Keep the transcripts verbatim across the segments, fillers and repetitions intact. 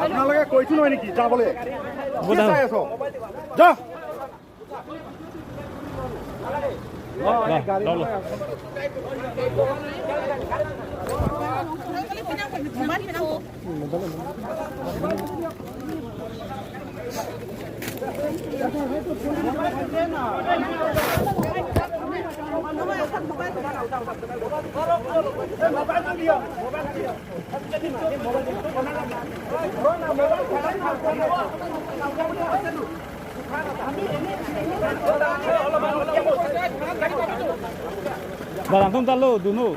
আপোনালোকে কৈছো নহয় নেকি যাবলৈ? কি চাই আছ? যা। Barang tum talu dunu.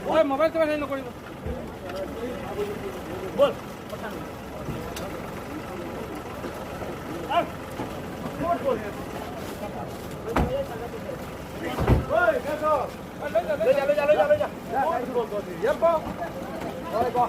Oi, mobile to heino koribo. Bol. Oi, gaso. Lo ja, lo ja, lo ja, lo ja. Bol, bol, bol. Yampo. Oi, go.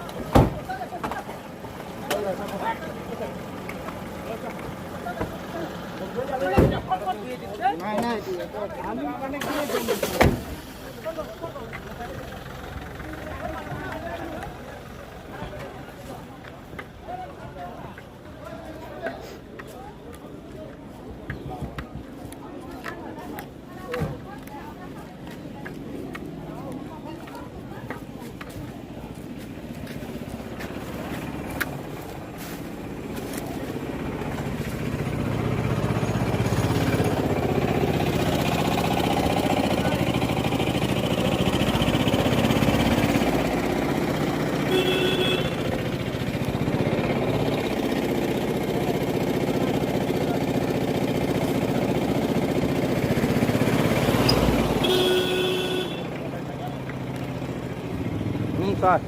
Hmm, sir.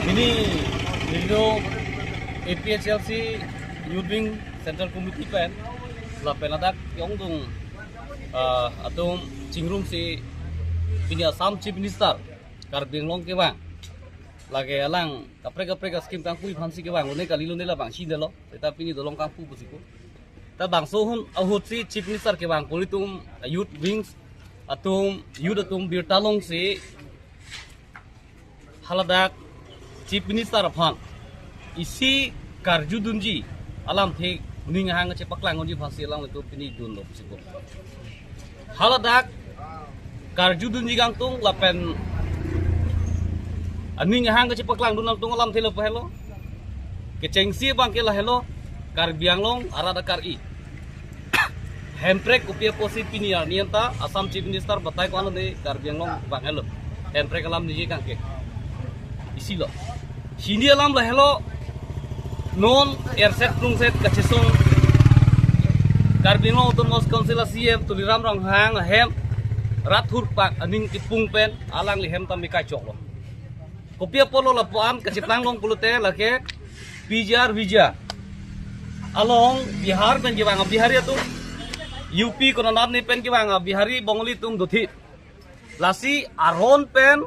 Pini, pini A P H L C Youth Wing Central Committee pen lapen ladak ke-ongdung, ah, atum chingrumsi pini Assam Chief Minister Karbi Anglong kevang. Lake alang kaprek kaprek a-scheme kangpui aphansi kevang, lone kalilo ne labangsi delo. Seta pini dolong kangpu pusi ko. Ta bangso ahut, ahutsi Chief Minister kevang pu ilitum youth wings atum, youth atum birta longsi haladak Chief Minister aphan isi karjudunji alamthe aning ahang chepaklangdunji aphansi alanglitum pini dunlo pusi ko. Haladak karjudunji kangtung lapen aning ahang kachepaklangdun kangtung alamthe lo pahelo. Kechengsi abang ke lahelo, Karbi Anglong arat akar-i. Hemprek kopi apotsi pini arni anta Assam Chief Minister batai ko-an lone Karbi Anglong vang helo. Hemprek alam niji kangke. Isi lo. Hini alam lahelo, non erset plungset kachesong Karbi Anglong Autonomous Council a C E M Tuliram Ronghang ahem rat thurpak aning kipung pen alangli hem tame kachoklo. Kopi apotlo lapu-an kacheplang long pulote lake P G R V G R along Bihar pen kevang a Bihari atum, U P konat ni pen kevang a Bihari Bongali atum dothip. Lasi aron pen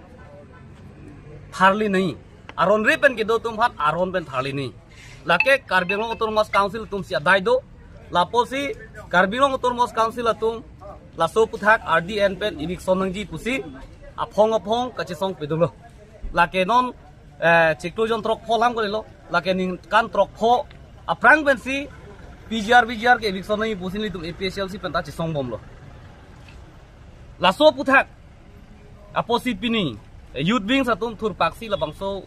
tharli nangji. Aron ri pen kedo atum aphan aron pen tharli nangji. Lake Karbi Anglong Autonomous Council atum si adai do. Lapusi Karbi Anglong Autonomous Council atum laso aphuthak R D N pen eviction nangji pusi aphong aphong kachesong pedunlo. Lake non eh, chiklo jon throkpho alam kalilo, lake ningkan throkpho aphrang pensi P G R V G R ke eviction nangji pusi nelitum A P H L C pen ta chesong bomlo. Laso aphuthak apotsi pini, eh, youth wings atum thurpaksi labangso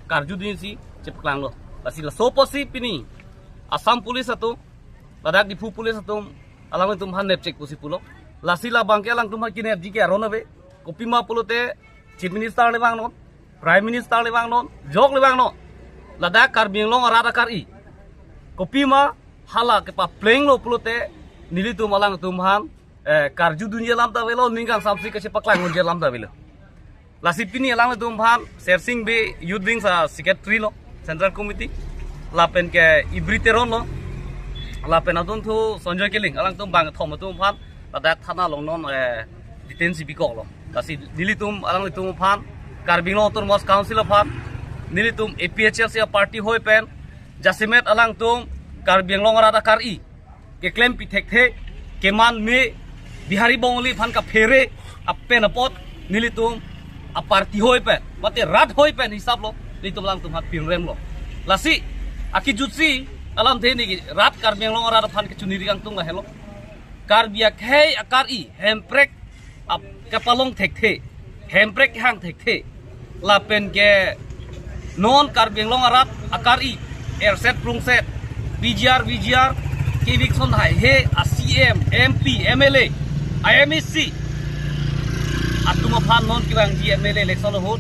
karjudunsi chepaklanglo. Lasi laso apotsi pini Assam Police atum, ladak Diphu Police atum, alanglitum aphan nepchek pusi pulo. Lasi labang ke alangtum aphan kinepji ke aron ave. Kopima pulote Chief Minister le vangnon, Prime Minister le vangnon, jok le vangnon. Ladak Karbi Anglong arat akar-i. Kopima hala kepaplenglo pulote nelitum alangtum aphan, eh, karjudunji alam ta avelo, ning kangsamsi kachepaklang unji alam ta avelo. Lasi pini alanglitum aphan Sersing Bey Youth Wings a Secretary lo, Central Committee. Lapen ke Ibri Teron lo. Lapen adunthu Sanjoy Killing. Alangtum bangkethom atum aphan ladak thana along non, eh, detain si bikoklo. Lasi nelitum alanglitum aphan, Karbi Anglong Autonomous Council aphan, nelitum A P H L C a party ahoi pen jasemet alangtum Karbi Anglong arat akar-i keklem pithekthe, keman me, Bihari Bongali aphan kaphere apen apot nelitum a party ahoi pen, mate rat ahoi pen hisaplo, nelitum alangtum aphan pinremlo. Lasi akejutsi alamthe neli rat Karbi Anglong arat aphan kachiniri kangtung lahelo. Karbi akhei akar-i Hemprek ap kapalong thekthe, Hemprek hang thekthe. Lapen ke non Karbi Anglong arat akar-i, erset prungset, P G R, V G R ke eviction haihe a C M, M P, M L A, a M A C atum aphan non kevangji M L A election ahut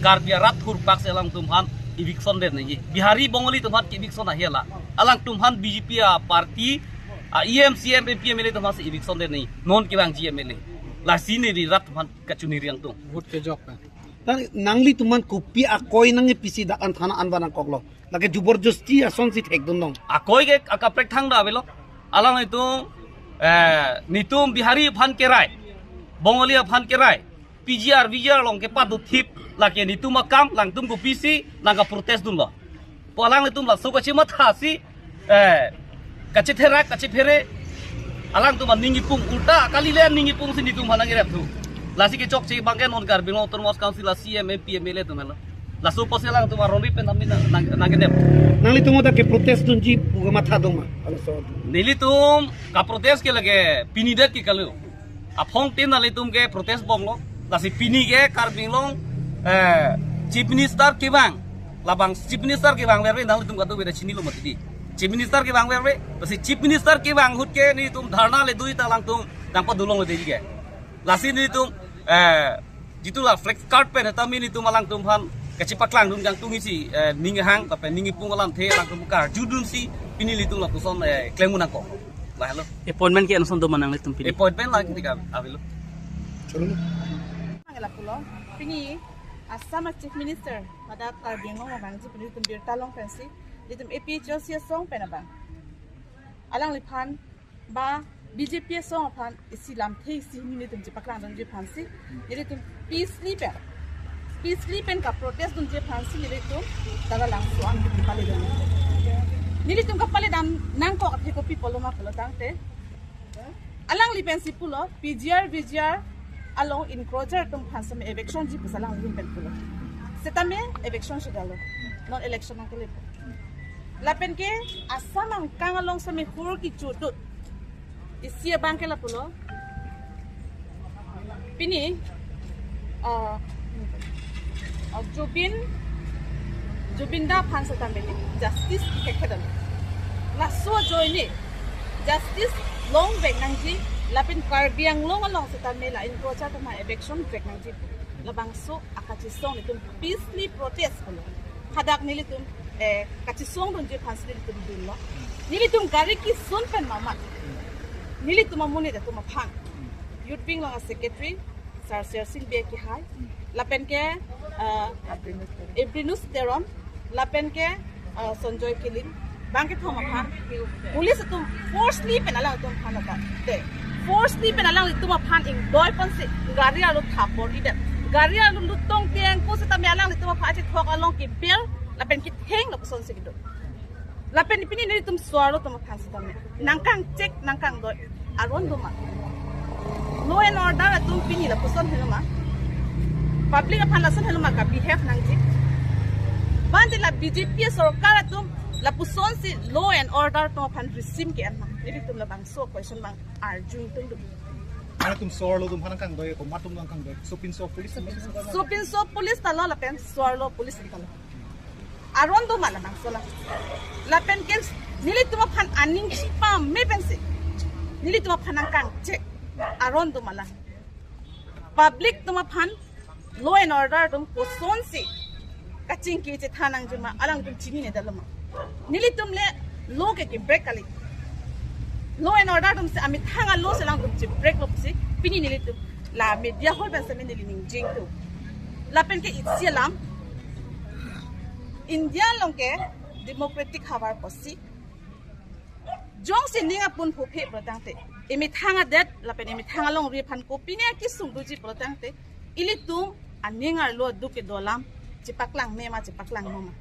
Karbi arat thurpaksi alangtum aphan eviction det nangji. Bihari Bongali atum aphan ke eviction ahi la. Alangtum aphan B J P a party, a E M, C E M, M P, M L A atum aphansi eviction det nangji. Non kevangji M L A. Lasi neli rat atum aphan kachiniri kangtung. Vote kejok pen. Tan nanglitum aphan kopi akoi nangji pisi dak an thana an ba nangkoklo. Lake jubor justi asonsi thekdun long. Akoi ke akaprek thangta avelo. Alanglitum, eh, nelitum Bihari aphan kerai, Bongali aphan kerai, P G R, V G R along kepadothip, lake nelitum akam, alangtum kopisi nangkaprotest dunlo. Pu alanglitum laso kachimathasi, eh, kachitherak, kachiphere, alangtum aning kipung, ulta kali le aning kipungsi nelitum aphan nangremthu. Lasi kechokche abang ke non Karbi Anglong Autonomous Council a C E M, M P, M L A atum helo. Laso apotsi alangtum aron ri pen tame nang, nang, nangkenep. Nanglitum ta keprotest dunji pu kamatha dong ma? Laso. Nelitum kaprotest ke lake pini det ke kali. Aphongtin nanglitum keprotest bomlo. Lasi pini ke Karbi Anglong, eh, Chief Minister kevang. Labang Chief Minister kevang verve nanglitum kadokave ta chinilo mati di. Chief Minister kevang verve. Lasi Chief Minister kevang ahut ke nelitum dharna le dui ta alangtum nangpadolongledeji ke. Lasi nelitum, eh, jitu la flag card pen tame nelitum alangtum aphan kachepaklang dun kangtung isi, eh, ning hang, lapen ning kipung alamthe alangtum karjudunsi pini nelitum lapuson, eh, klem nangkok. Lahelo. Appointment ke anson do ma nanglitum pini? Appointment lake tik avelo. Mangela pulo. Pini Assam a Chief Minister pada Karbi Anglong abang ji pini nelitum birta long pensi, nelitum A P H L C asong pen abang, alangliphan ba B J P asong aphan isi lamthe isi nelitum chepaklang dunji aphansi, nelitum peacefully pen, peacefully pen kaprotest dunji aphansi nelitum dak alangso an nelitum pale dam. Nelitum kapale dam nangkok athe kopi pulo ma pulo tangte, alangli pensi pulo, P G R, V G R along encroacher atum aphan seme eviction ji pusi alangli pen pulo. Setame eviction si detlo. Non election nangkele. Lapen ke Assam angkang along seme hur kichudut isi abang ke lapulo. Pini, ah, ah, Zubeen, Zubeen da aphan setame justice kekhe dam. Laso ajoine justice longvek nangji, lapen Karbi Anglong along setame la encroacher atum aphan eviction vek nangji. Labangso akachisong nelitum peacefully protest pulo. Hadak nelitum, eh, kachisong dunji aphansi nelitum dunlo. Nelitum gari kisun pen mamat. Nelitum amonit atum aphan, Youth Wing along a-secretary Sar Sersing Bey kehai, lapen ke, ah, Ebrinus Teron, lapen ke, ah, Sanjoy Killing, bang kethom aphan police atum forcefully pen alangtum aphan ata te, forcefully pen alangtum aphan ingdoi ponsi gari arlo thap bor-idet. Gari arlo lut tong teng ko setame alangtum aphan achethok along keber lapen ketheng lapuson si kedo. Lapen pini nelitum so-arlo atum aphan setame nangkangchek nangkangdoi aron doma? Law and order atum pini lapuson helo ma? Public aphan lason helo ma ka-behave nangji? Bang te la B J P sorkar atum lapuson si law and order atum aphan risim ke-en ma? Nelitum labangso question bang arju tungduk. Nelitum so-arlo atum aphan nangkangdoi, komat atum nangkangdoi? Sopinso police. Sopinso police ta lo lapen so-arlo police ta lo. Aron doma labangso la? Lapen ke nelitum aphan aning chipame pensi nelitum aphan nangkangchek aron doma la? Public atum aphan law and order atum kosonsi kachingki chethan nangji ma alangtum chinine detlo ma? Nelitum le law ke ke-break kali. Law and order atum si amethang a-law si alangtum che-break lo pusi pini nelitum la media hall pen setame neli ningjing tu. Lapen ke isi alam, India along ke democratic havar pusi jongsi ning apun phuphe pulo tangte, emethang adet lapen emethang alongri aphan kopine akesung doji pulo tangte, ilitum aning arlo aduk kedo alam chepaklang me ma, chepaklang no ma?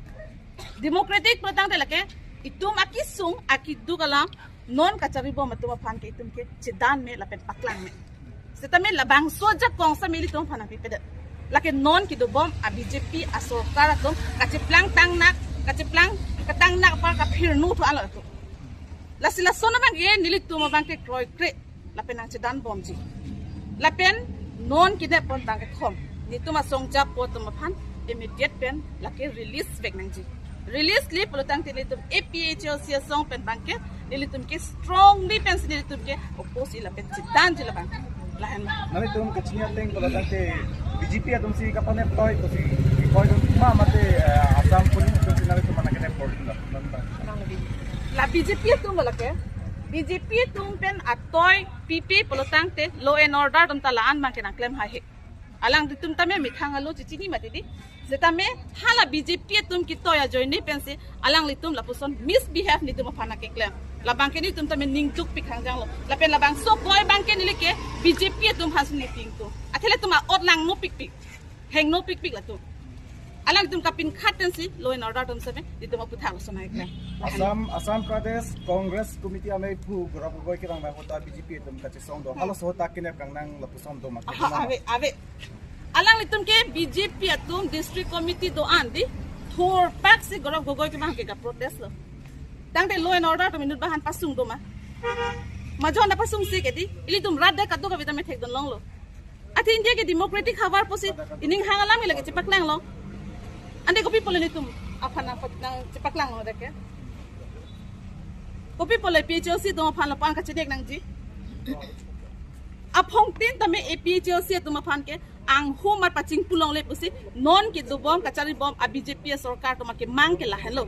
Democratic pulo tangte lake itum akesung akeduk alam non kachari bom atum aphan ke itum ke chedan me lapen paklang me. Setame labangso ajakong setame ilitum aphan nangpipedet. Lake non kedo bom a-B J P asorkar atum kacheplang tangnak, kacheplang ketangnak apar kaphirnu thu alo atum. Lasi lason abang ke nelitum abang ke kroikre lapen nangchedan bomji. Lapen non kine pon bang kethom, nelitum asong japo atum aphan immediate pen lake release vek nangji. Release le pulo tangte nelitum A P H L C asong pen bang ke nelitum ke strongly pensi nelitum ke oppose lapen chedanji labang. Lahenlo. Nanglitum kachini ateng pulo tangte B J P atum si kapanep toi pusi, koi atum ma mate, eh, Assam Police atum si nanglitum mana kenep koi atum la? La B J P atum lake, B J P atum pen atoi pipe pulo tangte law and order atum ta la-an bang ke nangklem haihe. Alanglitum tame methang a-law chechini mati di. Setame hala B J P atum ketoi ajoine pensi alanglitum lapuson misbehave nelitum aphan nangkeklem. Labang ke nelitum tame ning dukpik hangjang lo. Lapen labangso koi bang ke neli ke B J P atum aphan si neli ning duk. Athe ilitum a-ot langno pikpik, hengno pikpik latum. Alanglitum kapinkhat pensi law and order atum setame nelitum aputhak lason nangkeklem. Assam, Assam Pradesh Congress Committee amei aphu Gaurav Gogoi kevangvai ahut ta B J P atum kachesong do. Hmm. Halaso ahut ta kenep kangnang lapuson do ma? Aha, ave, ave. Alanglitum ke B J P atum district committee do-an di, thurpak si Gaurav Gogoi kevang ke kaprotest lo. Tangte law and order atum inut abang aphan pasung do ma? Majon aphan pasung si ke di, ilitum rat dak kadokave ta methek dun longlo. Athe India ke democratic havar pusi ining hang alam ke lake chepaklang lo. Ante kopi pulo nelitum aphan nang, nangchepaklang lo dak ke? Kopi pulo A P H L C atum aphan lapu-an kachenek nangji? Aphongtin tame A P H L C atum aphan ke anghumar pachingpu longle pusi non kedo bom kachari bom a-B J P asorkar atum akemang ke lahenlo.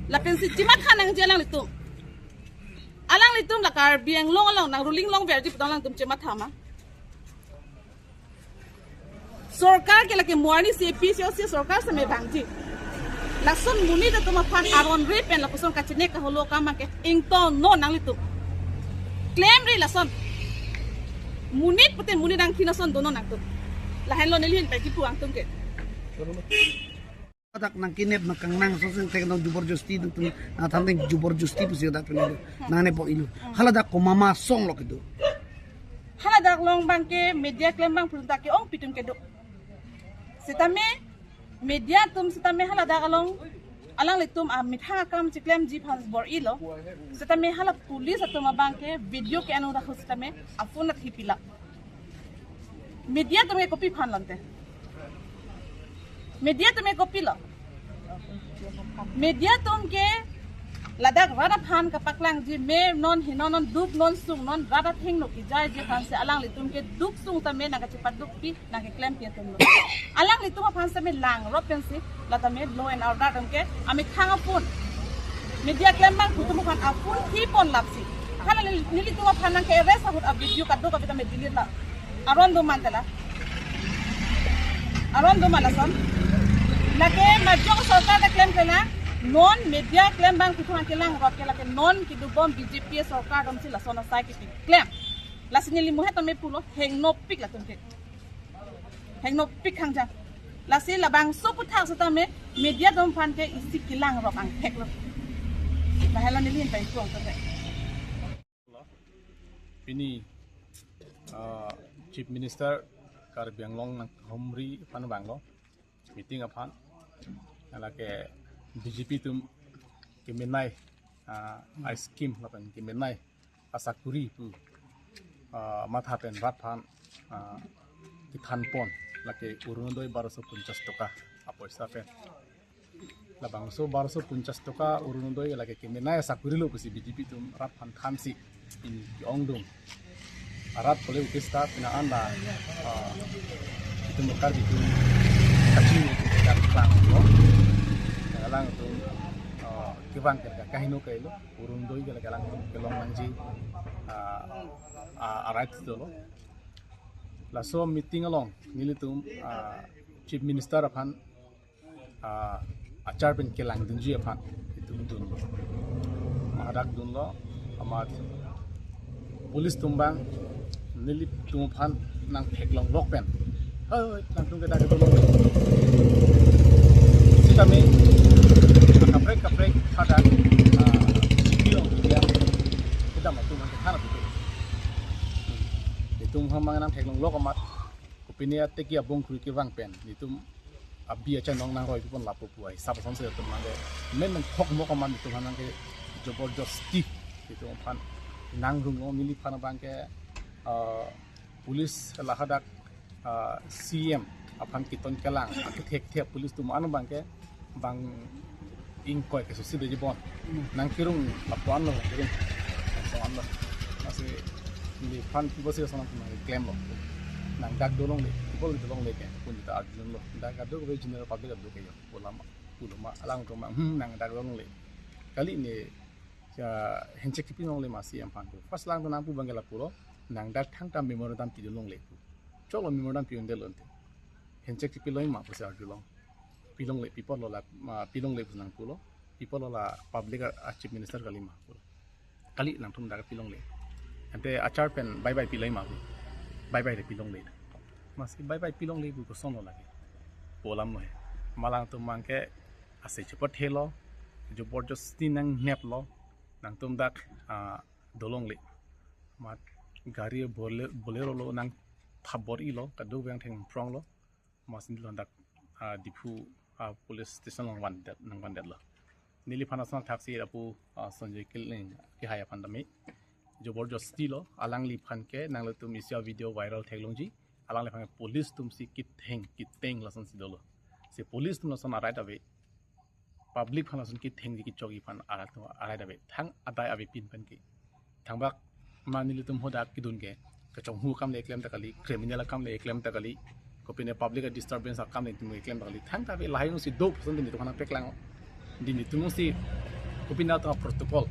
Lapensi chematha nangji alanglitum. Alanglitum la Karbi Anglong along nang ruling longverji pu alanglitum chematha ma? Sorkar ke lake mo arni si A P H L C sorkar setame vangji. Lason monit atum aphan aron re pen lapuson kachenek kaholo akam ke ingtonnon nanglitum. Klemre lason. Monit pute monit angkhin ason donon nangtum. Lahenlo neli ahin pen kipu angtum ke. Dak nangkenep nangkangnang ason si tek nang jubor josti nangtum nangthan deng jubor josti pusi dak pen nangnep bor-ilo. Hala dak komat ma asong lo kedo? Hala dak along bang ke media klem bang pun dak ke ongpi atum kedo. Setame media atum setame hala dak along alanglitum amethang akam cheklemji aphan bor-ilo. Setame hala police atum abang ke video ke-en un ahut setame aphone athi pila. Media atum ke kopi aphan lo ante? Media atum ke kopi lo? Media atum ke ladak rat aphan kapaklangji me non heno non duk non sung non rat athengno kejaiji aphan si alanglitum ke duk sung tame nangkachepadukpi nangkeklempi atum lo. Alanglitum aphan setame langrop pensi la tame law and order atum ke amethang aphone, media klem bang atum aphan aphone thi pon lapsi Hala neli, nelitum aphan nangke-arrest ahut a-video kadokave ta me delete la. Aron do man tela. Aron do man lason. Lake majok sorkar ta klem klem na. Non media klem abang kuthung kelang rot ke lake non kedobom B J P sorkar atum si lason asai kipi klem. Lasi neli muhet tame pulo hengno pik latum ke. Hengno pik hangjang. Lasi labangso aputhak setame media atum aphan ke isi kelang rok angthek lo. Lahelo neli hin pai puang tame. Pini, ah, Chief Minister Karbi Anglong nang humri aphan vanglo meeting aphan. Lake B J P atum kemenei, ah, a-scheme lapen kemenei asakuri pu, ah, matha pen rat aphan, ah, kethan pon lake Orunodoi baroso ponchas toka apoisa pen. Labangso baroso ponchas toka Orunodoi lake kemenei asakuri lo pusi B J P atum rat aphan thansi pini ke-ongdung. Arat kole ukista pina anda, ah, itum Karbi atum kachinine itum kekar klang lo. Alangtum, ah, kevang ke kaheno kailo. Orunodoi ke lake alangtum kelong nangji, ah, ah, a-right dolo. Laso meeting along nelitum, ah, Chief Minister aphan, ah, achar pen kelangdunji aphan itum dunlo. Hadak dunlo, amat police atum abang nelitum aphan nangtheklong lok pen, "Hoi, nangtum ke dak kedolong." Sitame kaprek kaprek hadak, ah, G P along dia kedam atum abang ke thana betul. Itum aphan abang nangtheklong lok amat kopine ateki abong khuri kevang pen itum abi achanong nangroi pipon lapu pu ai sap asonsi itum nangke men nangthok mok amat itum aphan nangke joborjosti itum aphan nangrung lo. Neli aphan abang ke, ah, police lahadak, ah, C M aphan keton kelang akethek thek police atum an abang ke bang ingkoi ke susi de jibon. Nangkerung lapu-an lo, nangkerung. Laso-an lo. Lasi neliphan pibo si lason nangklem lo. Nang dak dolongle, pibo le dolongle ke, pun ta arjulong lo. Dak kadokave general public adu ke yo. Pu lama, pu lama, alangtum ma, hmm, nang dak dolongle. Kali ne, ya, henchek kipi longle ma C M aphan pu. First alangtum nangpu abang ke lapu lo, nang dak thangta memorandum pi dolongle pu. Choklo memorandum pi-un detlo ante. Henchek kipi longma pusi arjulong. Pilongle, pipo lo la, ma, pilongle pusi nangpulo. Pipo lo la public a, a Chief Minister kalima pulo. Kali nangtum dak pilongle. Ante achar pen bye bye pilai ma pu. Bye bye le pilongle. Maski bye bye pilongle pu koson lo lagi. Pu alam lo he. Ma alangtum abang ke ase chepathelo. Joborjosti nangneplo. Nangtum dak, ah, dolongle. Mat gari Bole-, Bolero lo nangthap bor-ilo. Kadokave angtheng prong lo. Masin lo dak, ah, Diphu, ah, police station along vandet, nangvandet lo. Neliphan asonthotsi lapu, ah, Sanjay Killing kehai aphan tame joborjosti lo, alangliphan ke nanglitum isi a-video viral theklongji, alangliphan ke police atum si kitheng, kitheng lasonsi dolo. Si police atum lason a-right ave, public aphan lason kithengji kechokji aphan arat atum a-right ave. Thang adai avepin pen ke. Thangbak ma nelitum hadak kedun ke kachonghu akam le klem ta kali, criminal akam le klem ta kali, kopine public a-disturbance akam le itum klem ta kali. Thangta ave lahai nung si do person din itum aphan peklang. Din itum si kopine atum protocol.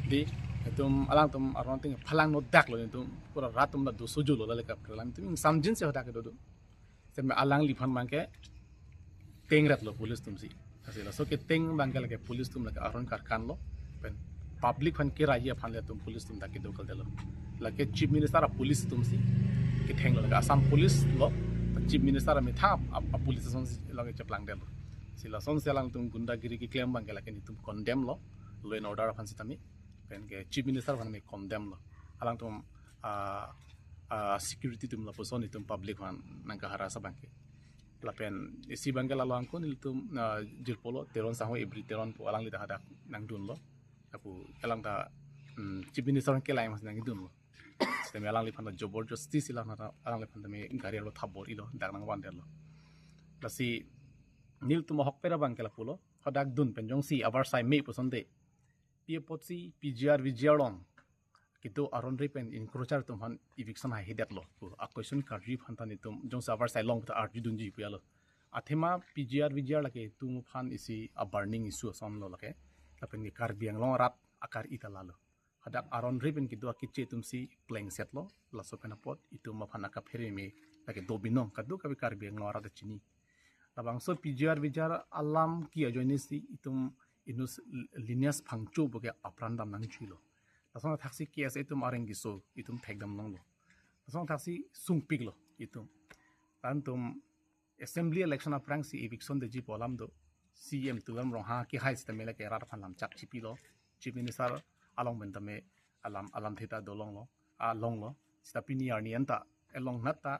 Di itum alangtum aron ting phalangno dak lo itum pura rat atum ta do sojo lo lale ka peklang. Itum ingsamjin si hadak kedo do. Seme alangliphan abang ke tengret lo police atum si. Lasi laso ketheng abang ke lake police atum lake aron karkan lo. Pen public aphan keraiji aphan le itum police atum dak kedo kal detlo. Lake Chief Minister a-police atum si ketheng lo, lake Assam Police lo, Chief Minister amethang a, a-police asonsi lake cheplang detlo. Si lasonsi alangtum gundagiri keklem abang ke lake netum condemn lo, law and order aphan sitame. Pen ke Chief Minister aphan me condemn lo. Alangtum, ah, ah, security atum lapuson itum public aphan nangkaharass abang ke. Lapen isi abang ke lalo angkon ilitum, ah, jirpo lo Teron sangho Ebri Teron pu alangli ta hadak nangdunlo. Lapu alang ta, hmm, Chief Minister kelai mas nangdunlo. Sitame alangliphan ta joborjosti si alang ta alangliphan tame gari arlo thap bor-ilo dak nangvandetlo. Lasi nelitum ahokpet abang ke lapulo. Hadak dun pen jongsi avarsai me pu asonte. Pi apotsi P G R V G R along kedo aron ri pen encroacher atum aphan eviction haihedetlo pu a-question karju aphan ta netum jongsi avarsai long ta arjudunji pu ya lo. Athema P G R V G R lake itum aphan isi a-burning issue ason lo lake. Lapen ke Karbi Anglong arat akar-i ta lalo. Ladak aron ripen kedo akeche atumsi plengsetlo, laso pen apot itum aphan akaphere me lake dobinong, kadokave Karbi Anglong arat chini. Labangso P G R V G R alam ke ajoinesi itum inut lineage phangcho puke apran dam nangjuilo. Lason thaksi K S A atum areng keso itum thekdam longlo. Lason thaksi sungpiklo itum. Tan atum assembly election aphrangsi eviction detji pu alam do. C M Tuliram Ronghang kehai sitame lake rat aphan lam chak chipilo. Chief Minister along pen tame alam alamthe ta dolonglo, alonglo. Sita pini arni anta elong nat ta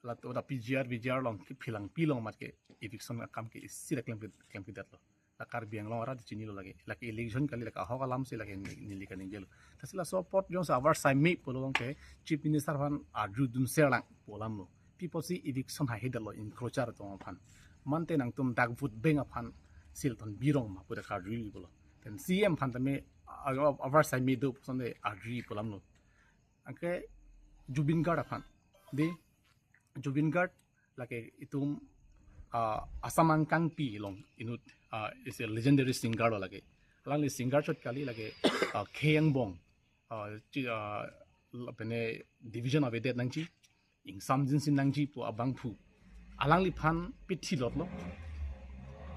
lato da P G R V G R along kephilang pilong mat ke eviction akam ke isi ra klem klem kedetlo. La Karbi Anglong arat chinilo lake. Lake election kali, lake ahok alamsi lake ni- neli kaningjelo. Lasi laso apot jongsi avarsai me pulo tangte Chief Minister aphan arjudun serlang pu alamlo. Pi apotsi eviction haihedetlo encroacher atum aphan. Mante nangtum dak vote bank aphan silton birong ma pu dak arjuli pulo. Then C M aphan tame a- avarsai me do pu asonte arjuli pu alamlo. Anke Zubeen Garg aphan. Dei, Zubeen Garg lake itum, ah, Assam angkangpi along inut, ah, is a legendary singer lo lake. Alangli singer chot kali lake, ah, Khei Angbong, ah, chi- ah, la- pene division avedet nangji, ingsamjinsi nangji pu abangphu. Alangliphan pithilotlo.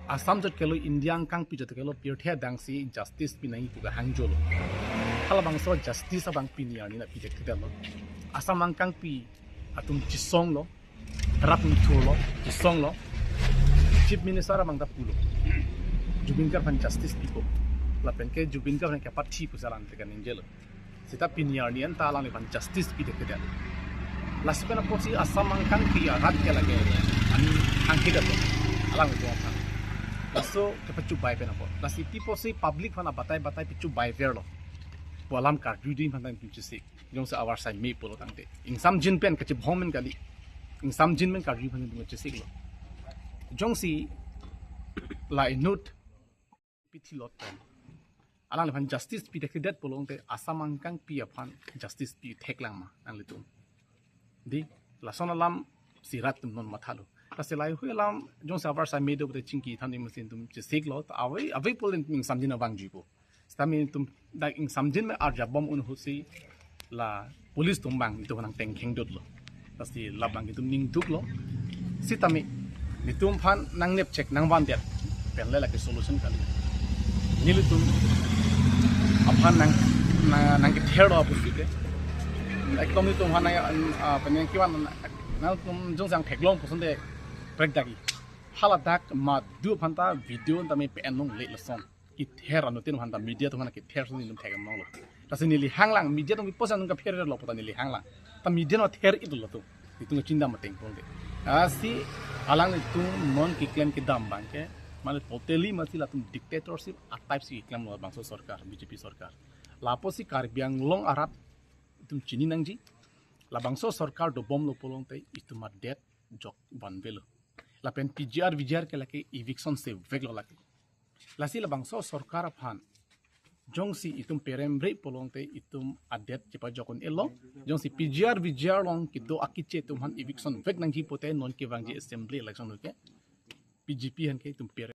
Assam chot kelo, India angkangpi chot kelo, pirthe adangsi justice pinangji pu kahangjolo. Halabangso justice abang pini arni na pithekthedetlo. Assam angkangpi atum chisonglo, rap ingthurlo, chisonglo. Chief Minister abang ta pulo, Zubeen Garg aphan justice pipo. Lapen ke Zubeen Garg aphan kepathi pusi alang te kaningjelo. Sita pini arni anta alangliphan justice pithekthe. Lasi pen apotsi Assam angkangpi arat ke lake an angkidetlo alanglitum aphan. Laso kepachubai pen apot. Lasi pi apotsi public aphan abatai batai pachubai verlo pu alam karjudun aphan tang chesik. Jongsi avarsai me pulo tangte, ingsamjin pen kachibhong pen kali. Ingsamjin pen karju pen chesik lo. Jongsi la inut pithilot pen alangliphan justice pithekthe pulo tangte Assam angkangpi aphan justice pitheklang ma nanglitum? Dei, lason alamsi rat atum non mathalo. Lasi lahei alam jongsi avarsai me do pute chingki than imusin atum chesiklo, ta ave ave pulote ingsamjin abang juipo. Sitame itum dak ingsamjin me arjabom un ahutsi la police atum abang itum nangtengkheng dotlo. Lasi labang itum ning duklo. Sitame itum aphan nangnepchek nangvandet pen le lake solution kali. Nelitum aphan nang nang nangketherlo apusite. Ekdom itum aphan nang, ah, penang kivan nangtum jongsi theklong pu asonte prek dagi. Haladak madu aphan ta video tame pen longle lason. Kether anuttin aphan ta media atum aphan kether ason itum thek nanglo. Lasi neli hanglang media atum pi apotsi nangkapherlo pu ta neli hanglang. Ta media no ther-itlo atum. Itum kachinidam ateng ponte. Lasi alanglitum non keklem kedam abang ke, mane totally masi latum dictatorship a-type si klemlo labangso sorkar, B J P sorkar. La apotsi Karbi Anglong arat itum chini nangji. Labangso sorkar dobomlo pulo tangte itum adet jok vanvelo. Lapen P G R V G R ke lake eviction seveklo lake. Lasi labangso sorkar aphan jongsi itum peremre pulo tangte itum adet chepajok un-elo. Jongsi P G R V G R along kedo akeche atum aphan eviction vek nangji pute non kevangji assembly election ke B J P aphan ke itum per